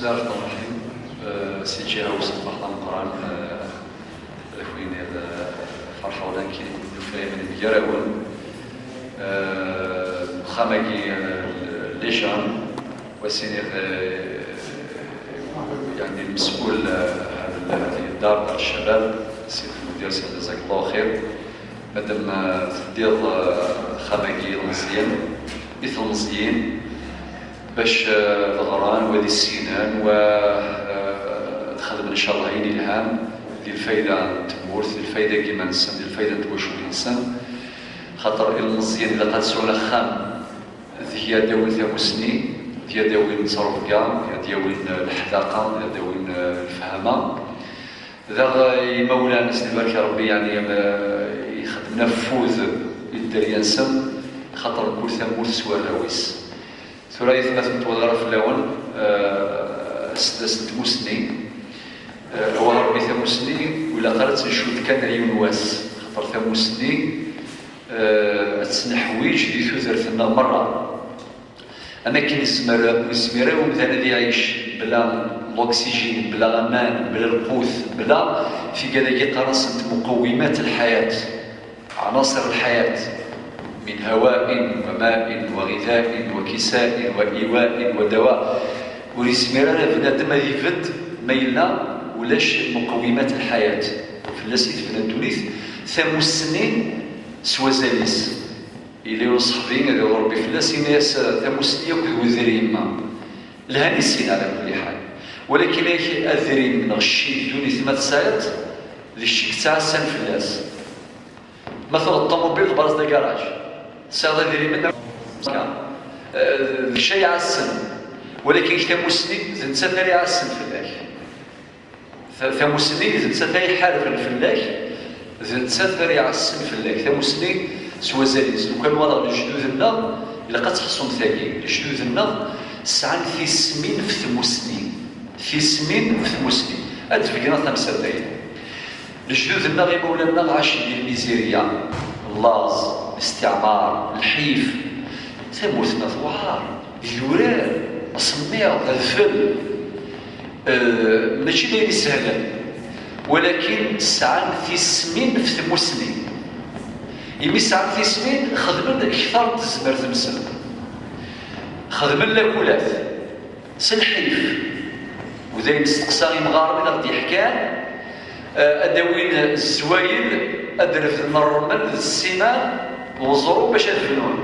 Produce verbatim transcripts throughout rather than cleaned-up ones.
Ar tamḥin, eh, si ǧiha-w s lferḥ ameqqran, eh, ad ak-iniɣ, eh, ferḥeɣ wala nekkin nufa iman mgarawen. Eh, axxam-agi, eh, les jeunes, wa s-iniɣ, eh, يعني المسؤول, eh, هذا ال-, هذه الدار, دار الشباب, سي المدير, سي جزاك الله خير. Madam, eh, teddiḍ, eh, axxam-agi ilmeẓyen, i telmeẓyin, bac, eh, ad ɣran, wad issinen, wa, eh, ad xedmen, ncallah, ayen ilhan di lfayda n tmurt, di lfayda n yiman-nsen, di lfayda n twacult-nsen. Xaṭer ilmeẓyen ilaq ad sɛun axxam deg ad d-awin tamussni, deg ad d-awin ttrebga, deg ad d-awin, eh, leḥdaqa, deg ad d-awin, eh, lefhama. Daɣ, eh, imawlan, s lbarka Rebbi, yeɛni, eh, ixeddmen afud i dderya-nsen, xaṭer mkul tamurt s warraw-is. Tura, aytmaten, ur ṭṭuleɣ ara fell-awen, eh, ass-, ass n tmussni. Eh, awah Rebbi, tamussni ur ilaq ara ad tt-ncud kan ar yiwen wass, xaṭer tamussni, eh, ad tt-neḥwiǧ di tudert-nneɣ merra. Am akken yezmer, ur yezmir ara umdan ad iɛic bla l'oxygène, bla aman, bla lqut, bla tigad-agi qqaren-asent مقومات الحياة، عناصر الحياة، من هواء وماء وغذاء وكساء وإيواء ودواء. Ur yezmir ara bnadem ad ibedd ma yella ulac مقومات الحياة. Fell-as i tebna ddunit, tamussni s wazal-is. Yella yiwen ṣṣeḥbi, ad iḍu Rebbi fell-as, yenna-yas, tamussni akk d wedrim. Lhan i sin, ɛla kulli ḥal. Walakin ak adrim neɣ cci n ddunit ma tesɛiḍ, d kečč i yettɛassan fell-as. Ma tuɣeḍ ṭumubil, tberzeḍ agaraj, tesɛiḍ idrimen, eh, d kečč ay iɛassen. Walakin tamussni, d nettat ara iɛassen fell-ak. Ta-, tamussni d nettat ay iḥarben fell-ak, d nettat ara iɛessen fell-ak. Tamussni s wazal-is. Lukan walaɣ lejdud-nneɣ, ilaq ad tḥessumt tagi. Lejdud-nneɣ sɛan tismin f tmussni. Tismin f tmussni. Ad d-beggneɣ tamsalt-agi. Lejdud-nneɣ, imawlan-nneɣ ɛacen di lmizirya, llaẓ, listiɛmar, lḥif. Tamurt-nneɣ tewɛer. D idurar, asemmiḍ, adfel, eh, mačči d ayen isehlen, walakin sɛan tismin f tmussni. Imi sɛan tismin, xedmen kter n tezmert-nsen. Xedmen lakulat s lḥif. U d ayen nesteqsa imɣaren i d aɣ-d-yeḥkan, eh, ad d-awin zzwayel, ad d-refden rrmel d ssiman d uẓru bac ad bnun.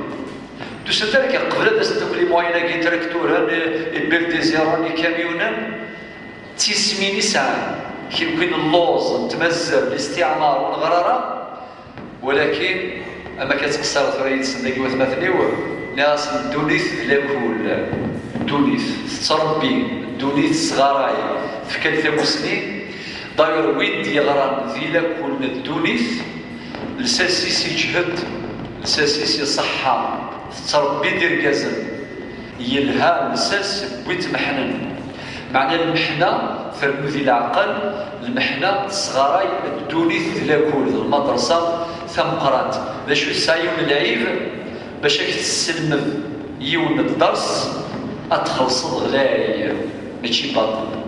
Tusent akka, qbel ad asent akk les moyens-agi, trakturen, i, i bulldozerin, i kamyunen, d tismin i sɛan. Kenwi n lluẓ, n tmazzer, n listiɛmar, ur neɣri ara. Walakin, am akka ttqeṣṣireɣ tura yid-sen dagi watmaten-iw, nniɣ-asen ddunit d lakul, ddunit tettrebbi, ddunit tesɣaray, tefka-d tamussni. D'ailleurs, win d-yeɣran di lakul n ddunit, lsas-is iǧhed, lsas-is iṣeḥḥa, tettrebbi-d irgazen, yelha lsas n win t-meḥnen. Meɛna lmeḥna ternu di leɛqel, lmeḥna tesɣaray ddunit d lakul, d lmadrasa tameqqrant. D acu, tesɛa yiwen n lɛib bac ad k-tesselmed yiwen n dders, ad txellṣeḍ ɣlay, mačči baṭel.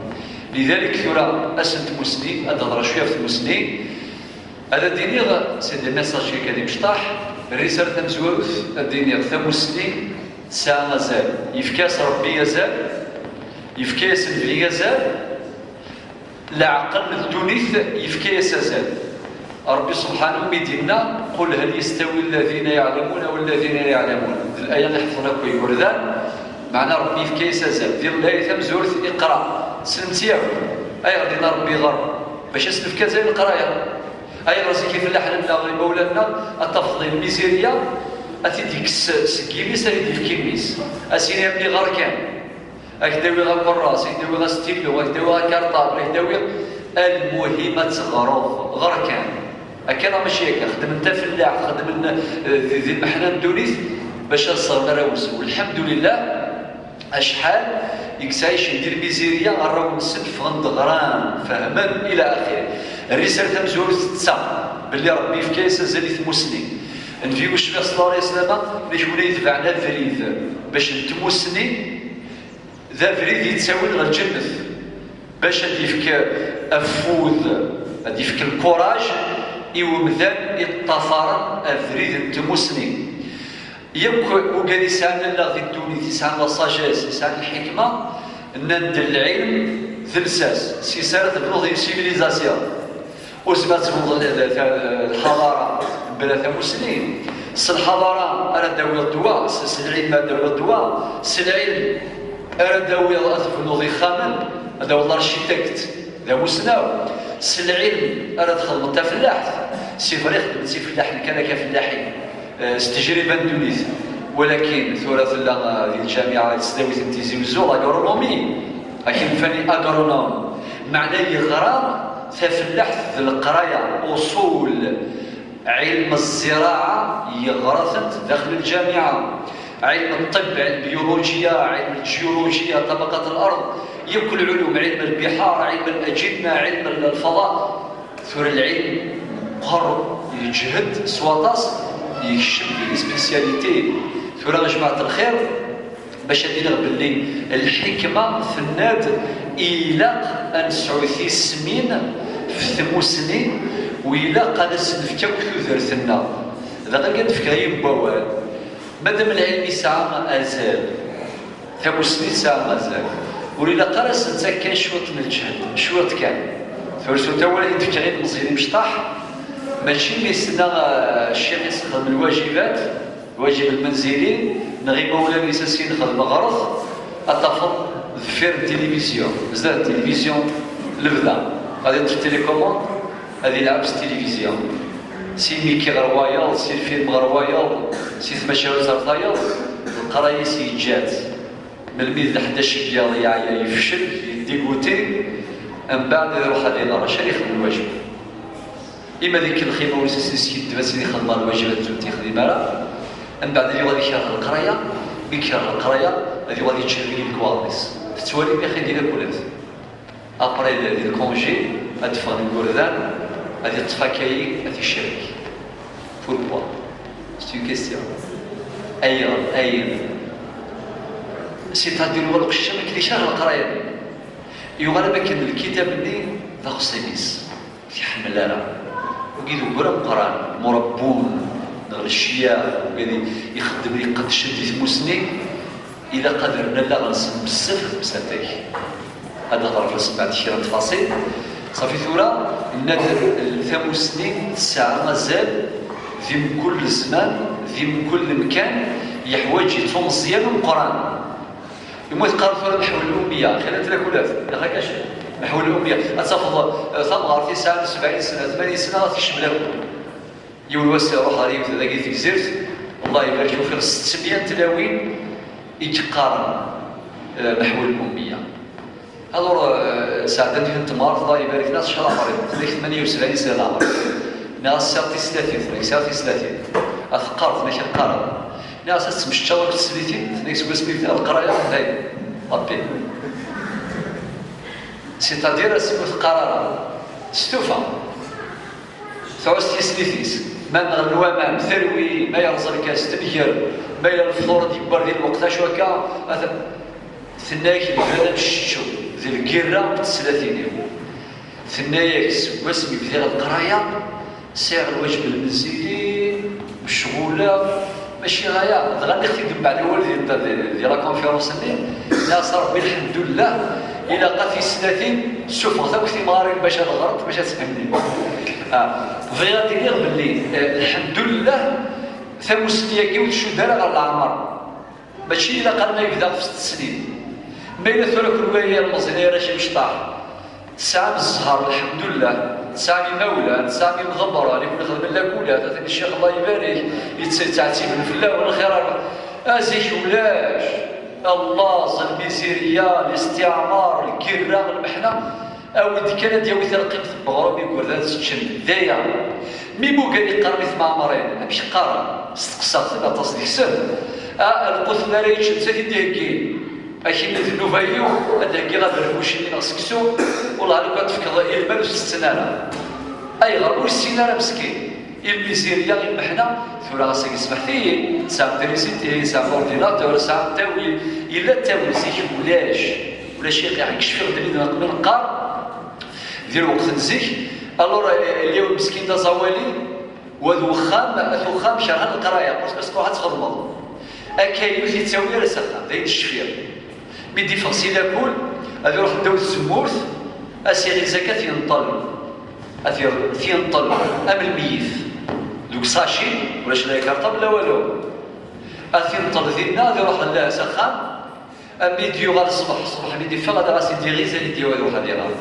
Lidalik tura ass n tmussni, ad d-hedreɣ cwiya ɣef tmussni. Ad d-iniɣ, c'est des messages akka d imecṭaḥ, rrisala tamezwarut, ad d-iniɣ tamussni tesɛa azal. Yefka-yas Rebbi azal, yefka-yas Nnbi azal, leɛqel n ddunit yefka-yas azal. Rebbi subḥanahu mi d-yenna: قل هل يستوي الذين يعلمون والذين لا يعلمون. D laya i ḥefḍen akk yigerdan, meɛna Rebbi yefka-yas azal. Di laya tamezwarut, iqra. Ssnemt yakk. Ayɣer d-yenna Rebbi ɣer? Bac ad s-nefk azal i leqraya. Ayɣer zik ifellaḥen-nneɣ, imawlan-nneɣ, ad tafeḍ lmizirya, ad t-id-yekkes seg yimi-s, ad t-id-yefk i mmi-s. Ad s-yini: "A mmi, ɣer kan. Ad k-d-awiɣ akerras, ad k-d-awiɣ astilu, ad k-d-awiɣ akarṭabl, ad k-d-awiɣ." Almuhim ad teɣreḍ, ɣer kan. Akka neɣ mačči akka? Xedmen tafellaḥt, xedmen, eh, di, di lmeḥna n ddunit bac ad sɣen arraw-nsen. Welḥemdulillah, acḥal i yettɛicen di lmizirya, arraw-nsen ffɣen-d ɣran, fehmen, ila axir. Rrisala tamezwarut tettaɣ belli Rebbi yefka-yas azal i tmussni. Nnbi ucbiḥ ṣella Llahu ɛalayhi wa sallam, d acu i yetebɛen abrid bac n tmussni, D abrid yettawin ɣer lǧennet, bac ad d-yefk afud, ad d-yefk lkuraj i wemdan iṭṭafaren abrid n tmusni. Yakk wigad yesɛan allaɣ di ddunit, yesɛan la sagesse, yesɛan lḥikma, nnan-d lɛilm d lsas, s-is ara tebnuḍ une civilisation. Ur tezmireḍ ad tebnuḍ l-, l-, ta-, lḥaḍara mebla tamusni. S lḥaḍara ara d-tawiḍ ddwa, s, s lɛilm ara d-tawiḍ ddwa, s lɛilm ara d-tawiḍ ad tebnuḍ ixxamen, ad tawiḍ l'architecte d amussnaw, s lɛilm ara txedmeḍ tafellaḥt, c'est vrai xedmen-tt ifellaḥen kan akka fellaḥin, eh, s tejriba n ddunit, walakin tura tella, eh, di lǧamiɛa, di tesdawit n Tizi Wezzu, l'agronomie, akken fani agronome, meɛna yeɣra tafellaḥt d leqraya, uṣul, ɛilm zziraɛa yeɣra-tent daxel lǧamiɛa, ɛilm ṭṭib, ɛilm byulujiya, ɛilm lǧiyulujiya, ṭabaqat lard, yakk lɛulum, ɛilm lbiḥar, ɛilm lajinna, ɛilm lfaḍa. Tura lɛilm meqqer, yeǧhed s waṭas, yekcem di spécialité. Tura a jmaɛt lxir, bac ad d-iniɣ belli lḥikma tenna-d ilaq ad nesɛu tismin f tmusni, u ilaq ad as-nefk akk tudert-nneɣ. Dɣa ad d-fkeɣ yiwen n wawal. Madam lɛilm yesɛa azal, tamusni tesɛa azal, ur ilaq ara as-nettak kan cwiṭ n lǧehd, cwiṭ kan. Tura s awal i d-fkeɣ i tmeẓyin imecṭaḥ, mačči mi s-nna, eh, ccix i s-nexdem lwajibat, lwajib lmenzili, neɣ imawlan-is a s-in-nexdem ɣret, ad tafeḍ deffir n tilivizyu, zdat n tilivizyu lebda, ad yeṭṭef télécommande, ad ilɛeb s tilivizyu. Si Mickey ɣer wayeḍ, si lfilm ɣer wayeḍ, si tmacahut ɣer tayeḍ, leqraya-s yeǧǧa-tt. Melmi d leḥdac n yiḍ yeɛya, yefcel, yediguti, mbeɛd ad iruḥ ad iɣer, acu ara yexdem lwajeb? Ima d ikellex imawlan-is, ad s-iskiddeb, ad s-ixdem lwajeb, ad tt-ur t-yexdim ara, mbeɛd ad yuɣal ikerh leqraya, mi ikerh leqraya, ad yuɣal yettcerrig lekwaɣeḍ-is. Tettwalim yaxi di lakulat. Après, di lcongé, ad d-ffɣen igerdan, ad yeṭṭef akayi, ad t-icerreg. Pourquoi? C'est une question. Ayɣer? Ayen? C'est-à-dire, wala uqcic am akken ikerh leqraya. Yuɣal am akken lkitab-nni d axṣim-is, ur t-iḥemmel ara. Wagi d ugur ameqqran, lmurabbun, neɣ lecyax, wigad i ixeddmen, iqeddcen di tmusni, ilaq ad rren allaɣ-nsen bezzaf ɣef temsalt-agi. Ad nehder fell-as mbeɛd kra n tfaṣil. Ṣafi tura, nenna-d tamusni tesɛa azal di mkul zzman, di mkul lemkan, yeḥwaǧ-itt umeẓyan ameqqran. Imi teqqar tura meḥwel ummiya, xila n tlakulat, neɣ akka c-, meḥwel ummiya. Ad tafeḍ, eh, tamɣart yesɛan sebɛin sna, tmanyin sna, ad tekcem lakul. Yiwen wass iruḥ ɣer yiwet dagi tegzirt, Allah ibarek, ufiɣ settmya n tlawin i yeqqaren, eh, meḥwel ummiya. Alors, eh, sɛeddan-t temɣart, Allah ibarek, nas craḥ ɣer yiwet, tella tmanya u sebɛin sna leɛmer. Nniɣ-as sɛiɣ tislatin, tella sɛiɣ tislatin. A teqqar, tella kra qqaren. Nniɣ-as ad temmecčaw akk teslitin, tella seg wasmi bdiɣ leqraya, dayen, Rabbi. C'est-à-dire, asmi ur teqqar ara, testufa. Tɛuss tislit-is. Ma nɣen waman, terwi, ma yerẓ lkas, tenger, ma yella lefṭur ad d-yewwer di lweqt, acu akka, ata-, tenna-yak lebran amceččew, d lgirra n teslatin-iw. Tenna-yak, seg wasmi bdiɣ leqraya, sɛiɣ lwajeb lmenzili, mecɣuleɣ, mačči aya. Dɣa nniɣ-t-id mbeɛd awal di, di, di la conférence-nni, nniɣ-as, Rebbi, lḥemdullah, ilaq a tislatin, ssufɣet akk timɣarin bac ad ɣrent, bac ad tfehmem. Ah, bɣiɣ ad d-iniɣ belli, eh, lḥemdullah, tamusni-agi ur tcudd ara ɣer leɛmer. Mačči ilaq arma yebda ɣef sett snin. Ma yella tura kunwi ay ilmeẓyen, ay arrac imecṭaḥ, tesɛam zzher, lḥemdullah, tesɛam imawlan, tesɛam imḍebbren, i ken-ixedmen lakulat, atan ccix, Allah ibarek, yett-, yettɛettiben fell-awen, lxir ar-, a zik ulac, allaẓ, lmizirya, listiɛmar, lgirra, lmeḥna, awi-d kan ad d-yawi talqimt n weɣrum, igerdan ad tt-ččen, d aya. Mi mugan iqqaren i tmeɛmarin, amek qqaren? Steqsaɣ-ten aṭas deg-sen. A, lqut mi ara yečč netta i t-id-iheggin. Akin d nnuba-iw, ad d-heggiɣ aberbuc-nni neɣ seksu, wellah lukan tefkeḍ i lmal ur t-tetten ara. Ayɣer? Ur yessin ara meskin. Ilmizirya, lmeḥna, tura ass-agi smeḥtiyin, tesɛam trisiti, tesɛam ordinateur, tesɛam ttawil, yella ttawil zik ulac, ulac iqiɛen, kecfiɣ-d mi d-neqqel neqqar, di lweqt n zik, alors, eh, lliɣ meskin d aẓawali, wa d uxxam, at uxxam kerhen leqraya, parce que truḥ ad txedmeḍ. Akka yiwet yettawi ara s axxam, d ayen cfiɣ. Mi d-iffeɣ si lakul, ad iruḥ ddaw tzemmurt, asiɣil zaka ad t-yenṭel. Ad t-yenṭel, am lmeyyet. Deg usaci, ulac la ikarṭa bla walu. Ad t-yenṭel dinna, ad iruḥ s axxam, mi d-yuɣal ṣṣbeḥ, ṣṣbeḥ mi d-iffeɣ, ad as-id-iɣiz, ad iruḥ ad iɣer.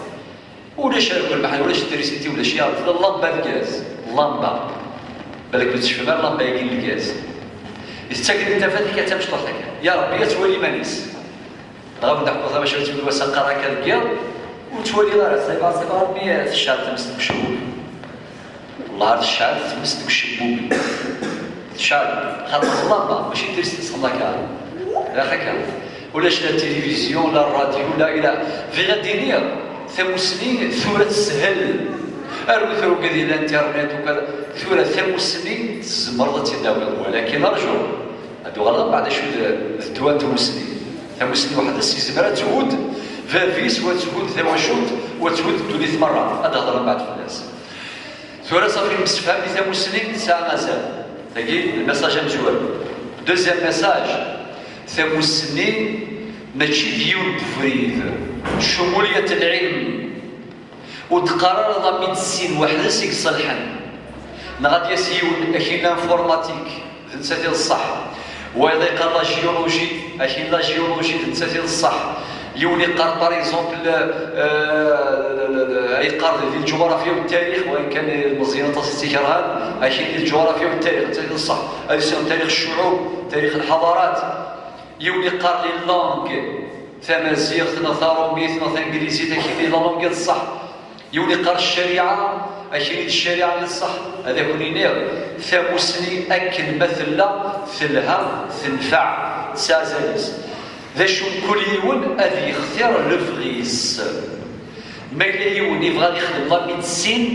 Ulac akk lmeḥal, ulac trisiti, ulac yaḍ, tella llamba lgaz, llamba. Balak ur tecfam ara llamba-agi n lgaz. Ittak-d tafat akka d tamecṭuḥt akka. Ya Rebbi, ad twali iman-is. Dɣa ad d-neḥku tamacahut n wass aqar akka deg yiḍ, ur twaliɣ ara, ẓriɣ, ẓriɣ armi tecɛel tmes deg ucebbub. Wellah tecɛel tmes deg ucebbub. Tecɛel, xaṭer ẓlama, mačči d trisiti tesxedmeḍ akka. Yak akka. Ulac la tilivizyu, la rradyu, la ila. Bɣiɣ ad d-iniɣ, tamussni tura teshel. Arut ugad i l'internet, ukad, tura tamussni tzemreḍ ad tt-id-tawiḍ, walakin rju. Ad uɣaleɣ mbeɛd acu d, d ddwa n tmussni. Tamussni weḥd-s yezmer ad tḥudd bab-is, wa tḥudd tawacult, wa tḥudd ddunit merra. Ad d-hedreɣ mbeɛd fell-as. Tura ṣafi nemsefham di tamussni tesɛa azal. Tagi, lmessage amezwaru. Deuxième message, tamussni mačči d yiwen n ubrid. Cumuliyat lɛilm. Ur d-qqar ara la médecine weḥd-s i iṣelḥen. Neɣ ad d-yas yiwen, akkin l'informatique, d nettat i d ṣṣeḥ. Wayeḍ yeqqar la géologie, akkin la géologie, d nettat i d ṣṣeḥ. Yiwen yeqqar, par exemple, euh, yeqqar di lǧuɣrafya u ttarix, wa in kan Meẓyan aṭas i tt-ikerhen, akkin di lǧuɣrafya u ttarix, d nettat i d ṣṣeḥ. Ad yessineḍ tarix ccuɛub, tarix lḥadarat. Yiwen yeqqar les langues, tamaziɣt neɣ taṛumit neɣ tanglizit, akkin di la langue i d ṣṣeḥ. Yiwen yeqqar ccariɛa, akkin di ccariɛa i d ṣṣeḥ. Ad akun-iniɣ, tamussni akken ma tella, telha, tenfeɛ, tesɛa azal-is. D acu, mkul yiwen ad yextir lebɣi-s. Ma yella yiwen yebɣa ad yexdem la médecine,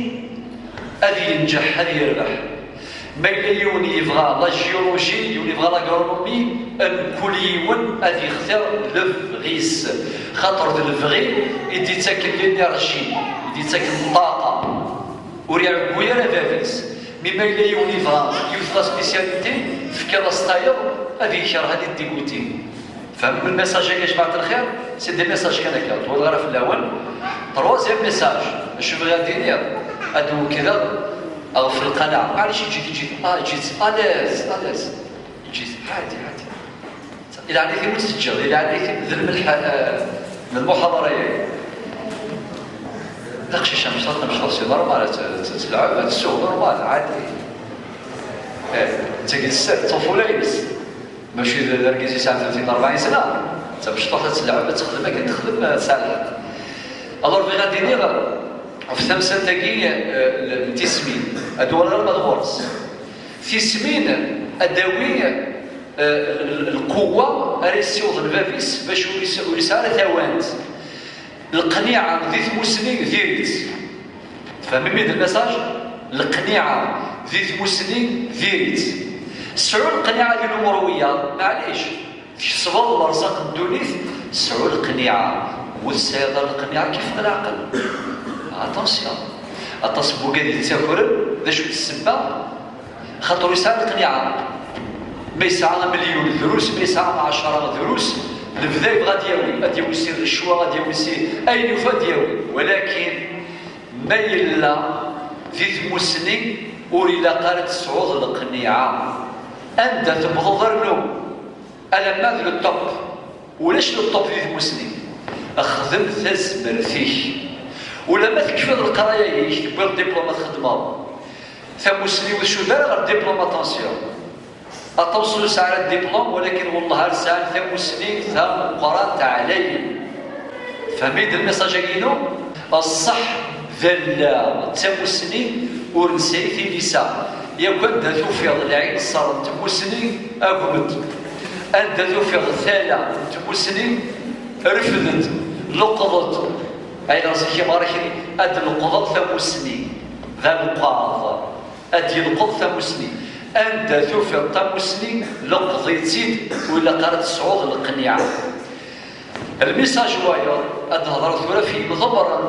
ad yenǧeḥ, ad yerbeḥ. Ma yella yiwen yebɣa la géologie, yiwen yebɣa l'agronomie, mkul yiwen ad yextir lebɣi-s. Xaṭer d lebɣi i d-ittaken l'énergie, i d-ittaken ṭṭaqa. Ur iɛeggu ara bab-is. Mi ma yella yiwen yebɣa yiwet la spécialité, tefkiḍ-as tayeḍ, ad yekreh, ad yeddigouti. Tfehmem lmessage-agi, a jmaɛt lxir? C'est des messages kan akka, ur ṭwileɣ ara fell-awen. Troisième message, acu bɣiɣ ad d-iniɣ, ad d-wekkdeɣ ɣef lqanaɛ. Maɛlic, eǧǧ-it, eǧǧ-it, ah, eǧǧ-it, à l'aise, à l'aise. Eǧǧ-it, ɛadi, ɛadi. Di leɛnaya-k ur tt-teǧǧiḍ, di leɛnaya-k d lmelḥ, eh, n lmuḥaḍara-agi. D aqcic amecṭuḥ, amecṭuḥ, c'est normal, ad t-, ad t-, ad tleɛɛeb, ad tsuɣ, normal, ɛadi. Eh, d tagi d sser, d ṭṭufula-ines. Mačči d, d argaz yesɛan tlatin rebɛin sna, d tamecṭuḥt ad tleɛɛeb, ad texdem akken texdem, eh, tesɛa lḥeqq. Alors, bɣiɣ ad d-iniɣ ɣef tamsalt-agi, eh, n tismin, ad uɣaleɣ arma d ɣur-s. Tismin ad d-tawi, eh, l-, l-, lqewwa ara yessiwḍen bab-is bac ur yes-, ur yesɛi ara tawant. Leqniɛa di tmussni diri-tt. Tfehmem-id lmessage? Leqniɛa di tmussni diri-tt. Sɛu leqniɛa di lumuṛ wiyaḍ, maɛlic. Tkesbeḍ lerẓaq n ddunit, sɛu leqniɛa. Ur tesɛiḍ ara leqniɛa, kif leɛqel. Attention. Aṭas n wugad yettakren, d acu d ssebba? Xaṭer ur yesɛi leqniɛa. Ma yesɛa amelyun drus, ma yesɛa ɛecṛa drus, lebda yebɣa ad d-yawi, ad d-yawi si rrecwa, ad d-yawi si ayen yufa ad d-yawi. Walakin ma yella di tmussni, ur ilaq ara ad tesɛuḍ leqniɛa. Anda tewwḍeḍ rnu, alamma d le top. Ulac le top di tmussni. Xdem tazmert-ik. Ulamma tekfiḍ leqraya-ik, tewwiḍ diplôme ad txedmeḍ. Tamussni ur tcud ara ɣer diplôme, attention. Aṭas ur sɛan ara diplôme, walakin wellah ar sɛan tamussni tameqqrant ɛlayen. Tfehmem-id lmessage-agi-inu? Ṣṣeḥ d allaɣ, d tamussni ur nesɛi tilisa. Yak anda tufiḍ lɛinṣer n tmussni, agem-d. Anda tufiḍ tala n tmussni, refd-d, leqḍ-d. Ayɣer zik ibarek ad leqḍeɣ tamussni d aleqqaḍ. Ad d-yelqeḍ tamusni. Anda tufiḍ tamusni, leqḍ-itt-id, ur ilaq ara tesɛuḍ leqniɛa. Lmisaj wayeḍ, ad d-hedreɣ tura f yimḍebbren,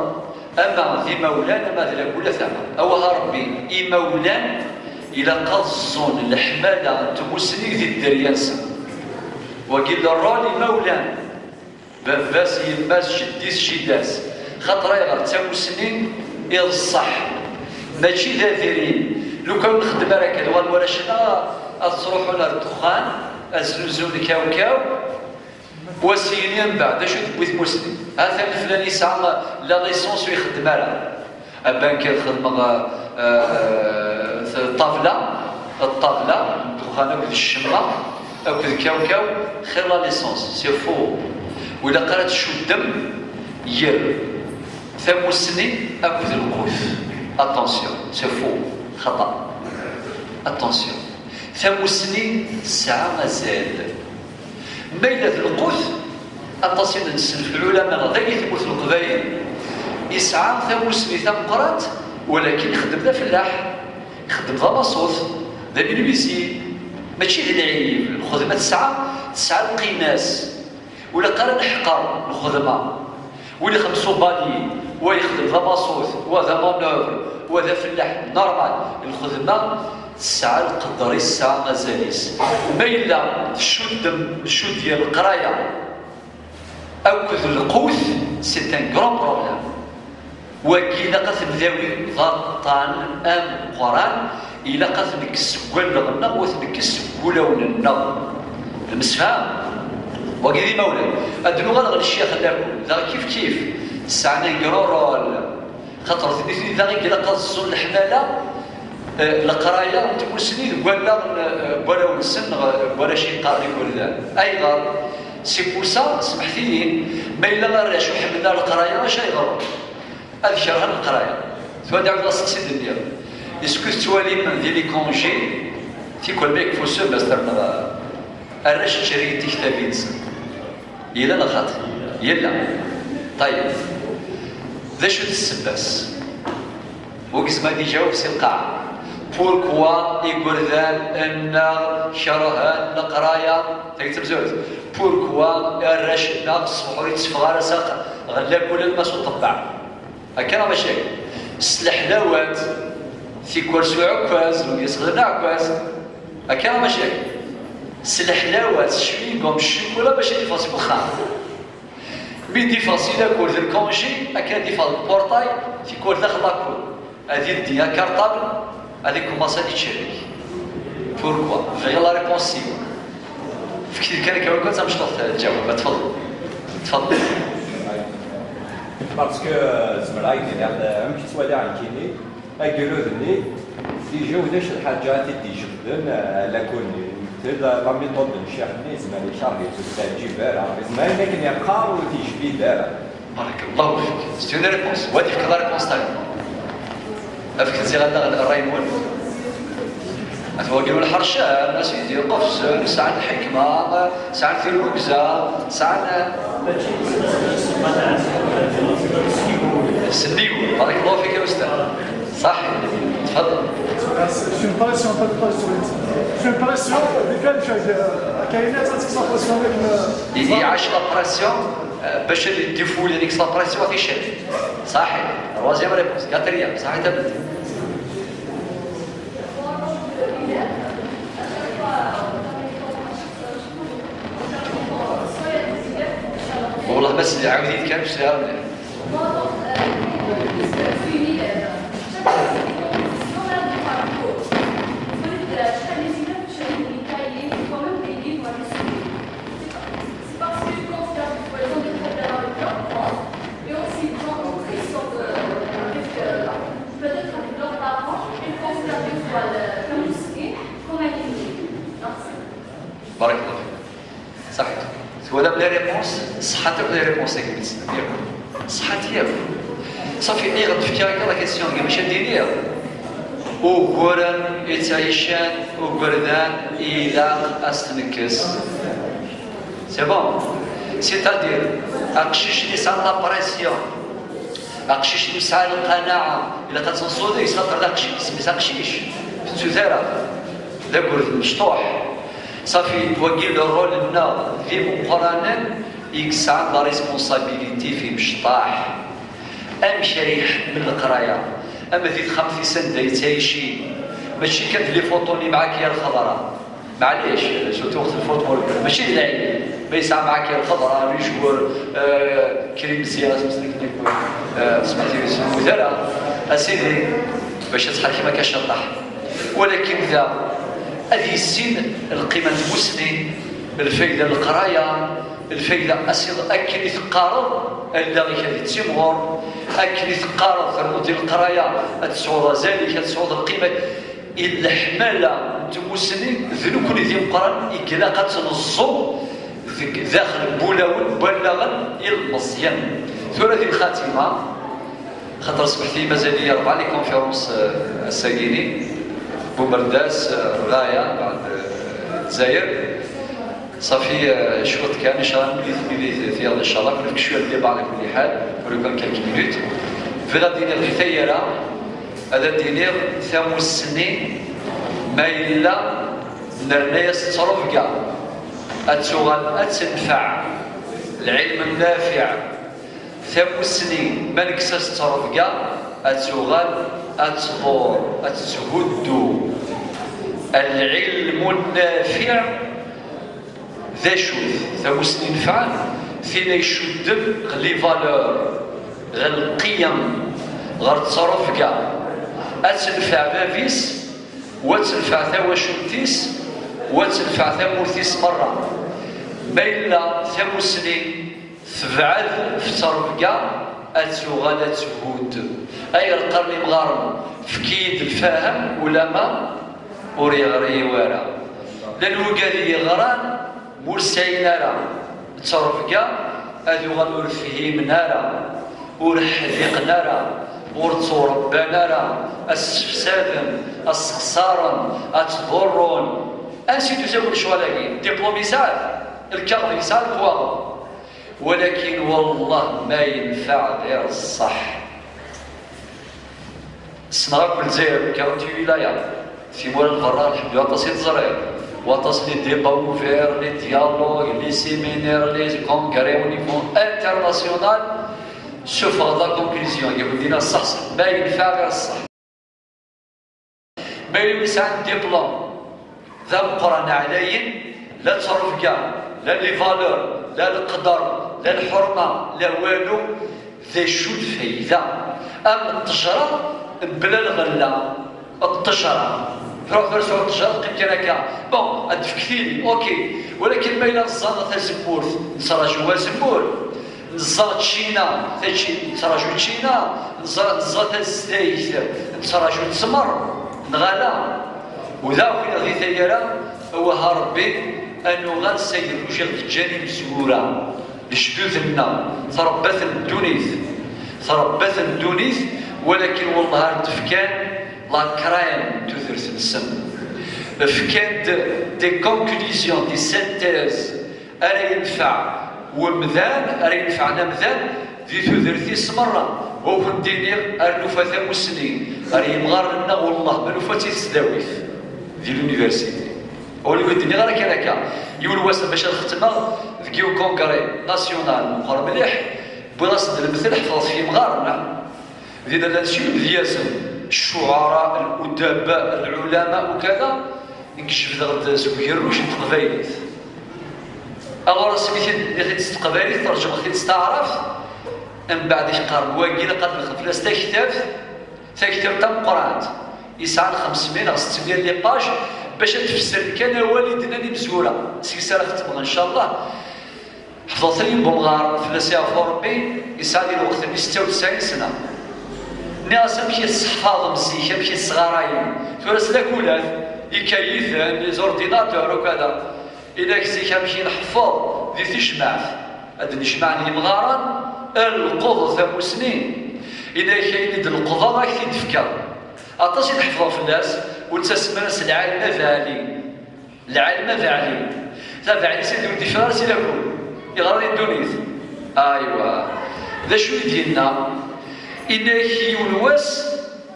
ama d imawlan, ama d lakula tama. Awah a Rebbi, imawlan ilaq ad ẓẓun leḥmala n tmusni di dderya-nsen. Wagi d rol imawlan. Baba-s, yemma-s, jeddi-s, jida-s. Xaṭer ayɣer d tamusni i d ṣṣeḥ, mačči d adirin. Lukan ur nxeddem ara akka, d wan warrac-nneɣ ad ttruḥun ar ddexxan, ad znuzun kawkaw, u ad s-yini mbeɛd acu tewwi tmusni. Atan flan yesɛa la licence ur ixeddem ara. Abanker xedmeɣ, eh, eh, ṭṭabla, ṭṭabla, ddexxan akked ccemma, akked kawkaw, xir la licence, c'est faux. Ur ilaq ara tcuddem ger tamusni akked lqut. Attention, c'est faux, xaṭa. Attention. Tamusni tesɛa azal. Ma yella d lqut, aṭas i nessenfel ulama, neɣ d ayen i tmurt n Leqbayel, yesɛa tamusni tameqqrant, walakin ixeddem d afellaḥ, ixeddem d amaṣut, d amenuisier, mačči d lɛib. Lxedma tesɛa, tesɛa lqima-s. Ur ilaq ara neḥqer lxedma. Win ixeddem s ubali, wa yexdem d amaṣut, wa d amanœuvre, wa d afellaḥ, normal. Lxedma tesɛa lqedr-is, tesɛa azal-is. Ma yella tcuddem, tcudd yir leqraya akked lqut, c'est un grand problème. Wagi ilaq ad t-ndawi d aṭṭan ameqqran, ilaq ad t-nekkes seg walleɣ-nneɣ, u ad t-nekkes seg wulawen-nneɣ. Nemsefham? Wagi d imawlan. Ad nuɣal ɣer ccix n lakul, daɣ kif kif, sɛan un grand rôle. Xaṭer d nitni daɣ i ilaq ad ẓẓun leḥmala, eh, leqraya n tmusni deg wallaɣ n, eh, warraw-nsen neɣ, eh, warrac i qqaren igerdan. Ayɣer? C'est pour ça, semḥet-iyi, ma yella arrac ur ḥemmlen ara leqraya, acu ay yeḍran? Ad kerhen leqraya. Tura ad ɛawdeɣ asteqsi d-nniɣ. Est-ce que tettwalim di les congés, tikwal ma yekfa usemester neɣ arrac ttcerrigen tiktabin-nsen? Yella neɣ xaṭi? Yella. Ṭayeb. D acu d ssebba-s? Ur gezmeɣ ad iǧaweb si lqaɛa. Pourquoi igerdan-nneɣ kerhen leqraya? Tagi d tamezwarut. Pourquoi arrac-nneɣ ṣṣbeḥ ur yetteffeɣ ara s aql ɣer lakul alamma s uṭebbaɛ? Akka neɣ mačči akka? S leḥlawat, tikwal s uɛekkaz, wigi yesxedmen aɛekkaz. Akka neɣ mačči akka? S leḥlawat, s cwingum, s ccikula bac ad iffeɣ seg uxxam. Mi d-iffeɣ si lakul d lkonji, akken ad iffeɣ deg portail, tikwal daxel lakul. Ad ildi akarṭabl, ad ikumaṣ ad icerreg. Pourquoi? Bɣiɣ la réponse-iw. Fket-d kan akka, kan tamecṭuḥt, eh, ǧaweb, tfeḍ. Tfeḍ. Parce que, eh, zemreɣ ad k-d-iniɣ, eh, amek ttwaliɣ nekkini, agrud-nni, déjà ulac lḥaǧa ad t-id-ijebden, eh, lakul-nni. Tella la méthode n ccix-nni, zemreɣ ikerh-itt, ur teɛǧib ara. Zemreɣ ayen akken yeqqar ur t-ijbid ara. Barakallahu fik. C'est une réponse. Wa d-yefka la réponse-nni. Efk-tt i ɣ-, ɣ-, ṛṛay-nwen. At wagi n lḥercan, a sidi, qefzen, sɛan lḥikma, sɛan tirrugza, sɛan sendigu. Barakallahu fik, a ustad. Ṣaḥi. Tfadal. C'est une pression, pas de pression. C'est une pression, euh, des gars, euh, كاينات تكسر pression avec le. I-, iɛac la pression, eh, bac ad yeddu fell-i deg la pression, ad t-icab. Ṣaḥi. Troisième réponse, quatrième, ṣaḥi tabeldi. Wellah ma s-, ɛawed-iyi-d kan, ur sliɣ ara mliḥ. C'est parce qu'ils considèrent des fois les handicapés avec leurs proches, et aussi ils ont une pression de, avec, euh, peut-être avec leurs parents, ils considèrent des fois le, le muslim comme un ennemi. Donc, c'est. Barakallah fik. Ṣaḥit. Twalam les réponses? Ṣeḥḥant akk les réponses-agi i d-teslam yakk. Ṣeḥḥant yakk. Ṣafi, ayɣer d-fkiɣ akka la question-agi, mačči ad d-iniɣ? Uguren i ttɛican ugerdan ilaq ad s-t-nekkes. C'est bon. C'est-à-dire, aqcic-nni yesɛa la pression, aqcic-nni yesɛa lqanaɛa, ilaq ad tenṣuḍ deg-s, xaṭer d aqcic, isem-is aqcic. Tettut ara d agurd mecṭuḥ. Safi, wagi le rôle-nneɣ d imeqqranen i yesɛan la responsabilité fi mecṭaḥ. Amek ara iḥemmel leqraya? Ama di texxamt-is anda yettɛici, mačči kan d les photos-nni mɛak yal xeḍra. Maɛlic, surtout waqt lfuṭbol, mačči d lɛib. Ma yesɛa mɛak yal xeḍra, les joueurs, euh, Krim Zia, smeslek-nni, euh, smeḥti ur ara, a sidi, bac ad tḥerkem akka ciṭṭaḥ. Walakin da, ad yissin lqima n tmussni, lfayda n leqraya, lfayda asiḍ akken i teqqareḍ, allaɣ-ik ad ittimɣur, akken i teqqareḍ, ternuḍ di leqraya, ad tesɛuḍ azal-ik, ad tesɛuḍ lqima. I leḥmala n tmussni, d nekkni d imeqqranen i ilaq ad tt-neẓẓu deg daxel n wulawen n wallaɣen ilmeẓyen. Tura di lxatima, xaṭer sbeḥti mazal-iyi rebɛa les conférences, euh, ass-agini, Bumerdas, euh, Raya, بعد, euh, Lezzayer. Safi, euh, cwiṭ kan, ncallah, mlilit, mlilit, tiyaḍ, ncallah, ad nefk cwiṭ n débat, ɛla kulli ḥal, ولو كان quelques minutes. Bɣiɣ ad d-iniɣ di taggara, ad d-iniɣ tamussni, ma yella nerna-yas ttrebga, ad tuɣal ad tenfeɛ, lɛilm nnafiɛ. Tamussni, ma nekkes-as ttrebga, ad tuɣal ad tḍur, ad tetthuddu. العلم النافع. D acu-t? Tamussni inefɛen, tin ay icudden ɣer les valeurs, ɣer lqiyem, ɣer ttrebga. Ad tenfeɛ bab-is, u ad tenfeɛ tawacult-is, u ad tenfeɛ tamurt-is merra. Ma yella tamussni tebɛed ɣef ttrebga, ad tuɣal ad thudd. Ayer qqaren imɣaren, efk-iyi-d lfahem, ulama ur yeɣri wara. Llan wigad yeɣran, ma ur sɛin ara ttrebga, ad uɣalen ur fhimen ara, ur ḥdiqen ara, ur tturebban ara, ad ssefsaden, ad sexsaren, ad ttḍurrun. Ansi d-tusa akk lecɣal-agi? Diplôme yesɛa-t, lkaɣeḍ yesɛa lekwaɣeḍ. Walakin, wallah, ma yenfeɛ ɣir ṣṣeḥ. Ssneɣ akk Lezzayer, quarante-huit wilaya. Timura n berra, lḥemdulillah, aṭas i teẓriḍ. Waṭas les débats ouverts, les dialogues, les séminaires, les congrès au niveau international. Ssufɣeḍ la conclusion, yewwi-d ṣṣeḥ, ṣṣeḥ. Ma yenfeɛ ɣir ṣṣeḥ. Ma yella ur yesɛi diplôme d ameqqran ɛlayen, la ttrebga, la les valeurs, la leqder, la lḥurma, la walu, d acu lfayda? Am ttejra mebla lɣella, ttejra, truḥ tura sɛu ttejra teqqim kan akka, bon, ad d-tefk tili, ok, walakin ma yella neẓẓa tazemmurt, nettraǧu azemmur. Neẓẓa ččina, tačči-, nettraǧu ččina, neẓẓa, neẓẓa tazdayt, nettraǧu ttmer, neɣ ala? U d aɣ-iniɣ di taggara, awah a Rebbi, ad nuɣal s agerruj i ɣ-d-ǧǧan imezwura, lejdud-nneɣ, trebba-ten ddunit, trebba-ten ddunit, walakin wellah ar d-fkan la crème n tudert-nsen. Fkan-d des conclusions, des synthèses, ara yenfeɛ wemdan, ara yenfeɛen amdan di tudert-is merra. Wa ur kent-d-iniɣ ar nufa tamussni, ar yimɣaren-nneɣ, wellah ma nufa-tt i tesdawit, di l'université. Ur wen-d-nniɣ ara kan akka. Yiwen wass bac ad xetmeɣ deg yiwen congrès national meqqer mliḥ, wwiɣ-asen-d lemtel, ḥefḍet f yimɣaren, ah. Dinna llan s yimedyazen, ccuɛara, ludaba, lɛulama, ukada, nekk jebdeɣ-d seg ugerruj n teqbaylit. Alors asmi t-id-nniɣ-t-id s teqbaylit, terǧmeɣ-t-id s taɛrabt, mbeɛd i k-qqaren wagi ilaq ad nexdem fell-as taktabt, taktabt tameqqrant, yesɛan xemsemya neɣ settemya n les pages, bac ad tfessrem kan awal i d-nnan imezwura, seg-s ara xetmeɣ, ncallah. Ḥefḍeɣ-ten i bumɣar, fell-as iɛfu Rebbi, yesɛa di lweqt-nni setta u tesɛin sna. Nniɣ-as amek i tesseḥfaḍem zik, amek i tesɣarayem. Tura s lakulat, ikayiten, les ordinateurs, ukada. Inak zik amek i nḥeffeḍ di tejmaɛt. Ad d-nnejmaɛen yimɣaren, lqeḍ tamussni. Inak ayen i d-leqḍeɣ ad ak-t-id-fkeɣ. Aṭas i d-ḥefḍeɣ fell-as, u netta semman-as lɛalem abeɛli. Lɛalem abeɛli. Tabeɛlit-agi ur d-ifra ara si lakul. Iɣer di ddunit. Aywa. D acu i d-yenna? Inak yiwen wass,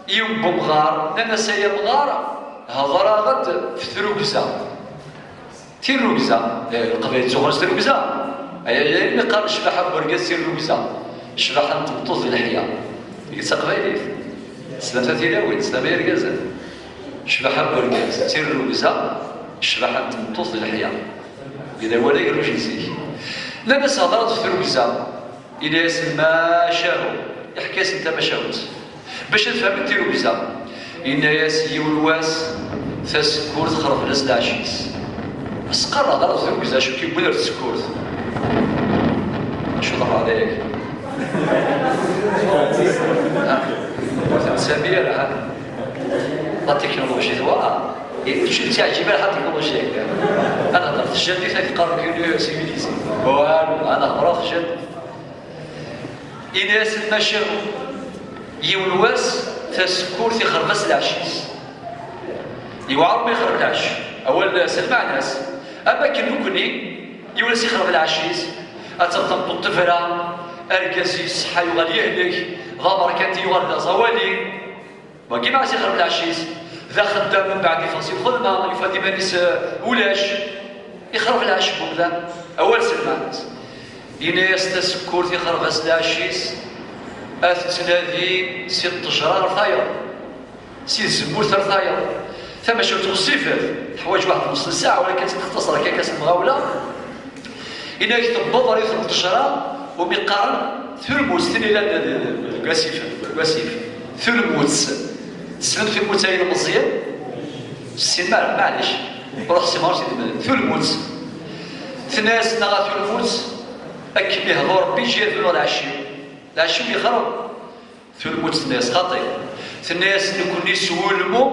yiwen n umɣar, nnan-as ay amɣar, Hedreɣ-d f trugza. Tirrugza, eh, Leqbayel ttuɣer s trugza. Aya, aya, mi qqaren ccbaḥa n urgaz tirrugza. Ccbaḥa n tmeṭṭut d leḥya. Deg taqbaylit. Teslam a tilawin, teslam a yirgazen. Ccbaḥa n urgaz tirrugza, ccbaḥa n tmeṭṭut d leḥya. Yella wala iruj n zik. Nnan-as hedreɣ-d f trugza. Yenna-yasen macahu, iḥka-yasen tamacahut. Bac ad fehmen tirugza, yenna-yas yiwen wass, tasekkurt xerben-as leɛci-s. Asqarreɣ ɣer tirugza, acu k-yewwin ar tsekkurt? Acu d rrɛda-yagi? Ha? Ur ten-sami ara, ha? La technologie, wa? Ur tt-teɛǧib ara la technologie-agi. Ad hedreɣ tejjadit, ad teqqar deg civilisé. Walu, ad hedreɣ tejjadit. Ini-asen macahu, yiwen wass, tasekkurt ixreb-as leɛci-s. Yewɛer ma ixreb leɛci. Awal s lmeɛna-s. Am akken nekni, yiwen ass ixreb leɛci-s, ad taɣ tameṭṭut tebra, argaz-is ṣṣeḥḥa yuɣal yehlek, d amerkanti yuɣal d aẓawali. Wagi ma as-ixreb leɛci-s, d axeddam, mbeɛd yeffeɣ si lxedma, yufa-d iman-is, eh, ulac, ixreb leɛci n umdan, awal s lmeɛna-s. Yenna-yas tasekkurt ixreb-as leɛci-s, ad tettnadi si ṭṭejra ar tayeḍ, si tzemmurt ar tayeḍ. Tamacahut ɣezzifet, teḥwaǧ waḥed nus n ssaɛa, walakin ad tt-id-textaṣer akka, akka s lemɣawla. Inak tewweḍ ɣer yiwet n ṭṭejra umi qqaren tulmut, tin yellan d, d, d, deg wasif, deg wasif. Tulmut. Tessnem tulmut ay ilmeẓyen? Ssinem ara, maɛlic. Ruḥ ssima ur tt-id-mel. Tulmut. Tenna-yas, neɣ a tulmut, ad kem-ihḍu Rebbi, ǧǧi ad bnuɣ lɛecc-iw. Lɛecc-iw yexreb. Tulmut tenna-yas xaṭi. Tenna-yas, nekkni s wulmu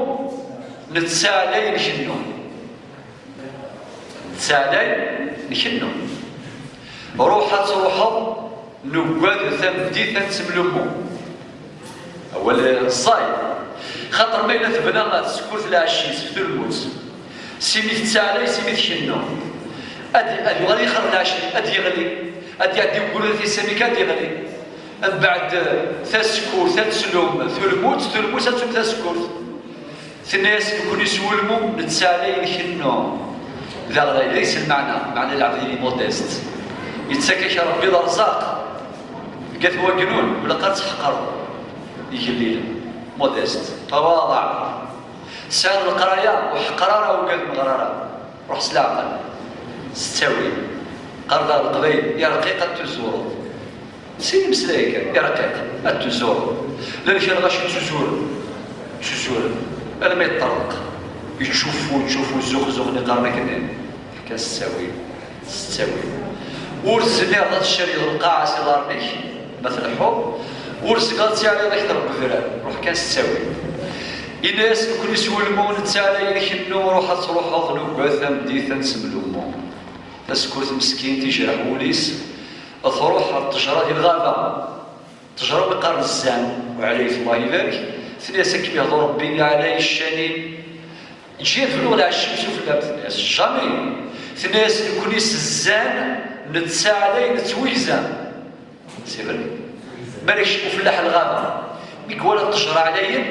nettaɛlay nkennu. Nettaɛlay nkennu. Ruḥ ad truḥeḍ, nuggad tameddit ad nettemlummu. Awal ẓẓay. Xaṭer ma yella tebna tsekkurt lɛecc-is f tulmut, simi tettaɛlay, simi tkennu, ad, ad yuɣal yixreb lɛecc, ad yeɣli, ad iɛeddi ugur ad t-isami kan ad yeɣli. Mbeɛd tasekkurt ad tlum tulmut, tulmut ad tlum tasekkurt. Tenna-yas, nekkni s wulmu nettaɛlay nkennu. Daɣ la, la s lmeɛna, meɛna lɛebd-nni modeste. Yettak-ak Rebbi d arẓaq. Deg at wagnun, ur ilaq ad tḥeqqreḍ igellilen. Modeste, tawaḍeɛ. Tesɛiḍ leqraya, ur ḥeqqer ara ugad meɣrara. Ruḥ s leɛqel, s ttawil. Qqar daɣ Leqbayel, ya rqiq ad tuzureḍ. Sin imeslay kan, ya rqiq, ad tuzureḍ. Llan kra lɣaci ttuzuren, ttuzuren, alma yeṭṭerḍeq. Yettcuffu, yettcuffu, zzuxzux, iqqaren akken kan s ttawil. S ttawil. Ur tezmireḍ ad tcaliḍ lqaɛa s iḍarren-ik, ma tleḥḥuḍ, ur tezmireḍ ad tɛaliḍ ad k-terreq udrar, ruḥ kan s ttawil. Ini-as nekkni s wulmu nettaɛlay nkennu, ruḥ ad truḥeḍ, nuggad tameddit ad nettemlummu. Tasekkurt meskint, ijreḥ wul-is, truḥ ɣer ttejra di lɣaba. Ttejra umi qqaren zzan, وعليه الله يبارك, tenna-yas ad kem-ihḍu Rebbi, ɛlay ccan-im, ǧǧi ad bnuɣ lɛecc-im s ufella-m, tenna-yas jamais. Tenna-yas nekkni s zzan nettaɛlay nettwegzam. C'est vrai. Balak ufellaḥ n lɣaba, mi iwala ttejra ɛlayen,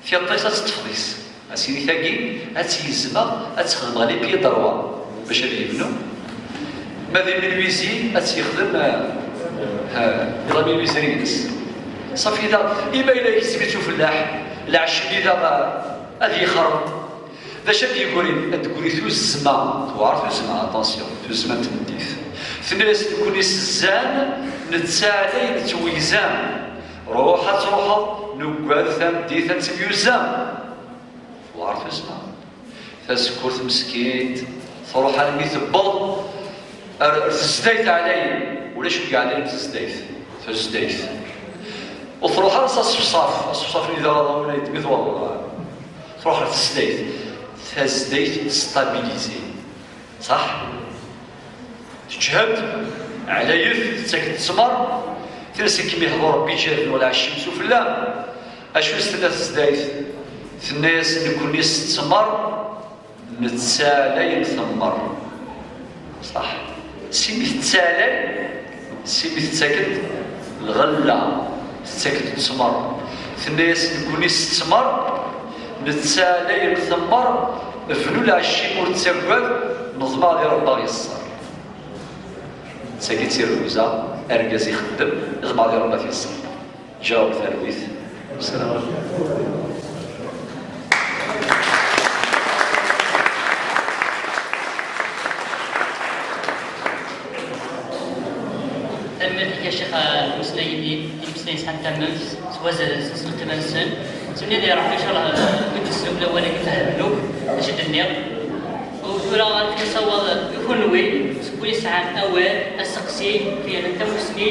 tiṭ-is ad teṭṭef deg-s. As-ini tagi, ad tt-gezmeɣ, ad tt-xedmeɣ les pieds droits, bac ad yebnu. Ma d menuisier, ad tt-yexdem, eh, eh, la menuiserie-ines. Safi da, ima yella yegzem-itt ufellaḥ, lɛecc-nni da, eh, ad yexreb. D acu ad d-yeggrin? Ad d-teggri tuzzma, tewɛer tuzzma, attention, tuzzma n tmeddit. Tenna-yas nekkni s zzan nettaɛlay nettwegzam. Ruḥ ad truḥeḍ, nuggad tameddit ad temyuzzam. Tewɛer tuzzma. Tasekkurt meskint, truḥ almi tewweḍ ar, ar tezdayt ɛlayen. Ulac ur yeɛlayen tezdayt. Tazdayt. Ur truḥ ara s aṣefṣaf, aṣefṣaf-nni d aɣaḍaw, la yeddem-it wallaɣ. Truḥ ɣer tezdayt. Tazdayt testabilizi. Ṣaḥ? Teǧhed, ɛlayet, tettak-d ttmer. Tenna-as ad kem-ihḍu Rebbi, ǧǧi ad bnuɣ lɛecc-im s ufella. Acu i s-tenna tezdayt? Tenna-yas nekkni s ttmer nettaɛlay ntemmer. Ṣaḥ? Simi tettaɛlay, simi tettak-d lɣella, tettak-d ttmer. Tenna-yas nekkni s ttmer Netta la iqtemmer, bnu lɛecc-im ur ttaggad, neḍmeɛ di Rebbi ad yeṣṣer. D tagi i d tirrugza, argaz ixeddem, iḍmeɛ di Rebbi ad yeṣṣer. Ǧǧaɣ-awen talwit. Wesslam. Tanemmirt-ik a Ccix, ɣef imeslayen-nni, imeslayen sɛan tamemt, s wazal-nsen, s lqima-nsen. Ttmenni ad iṛebbi ncallah wid d-tesnukla wala i fehmen akk d acu d-nniɣ. U tura ad k-nessawaḍ i kunwi seg win yesɛan awal, aseqsi, fiɛlen tamussni,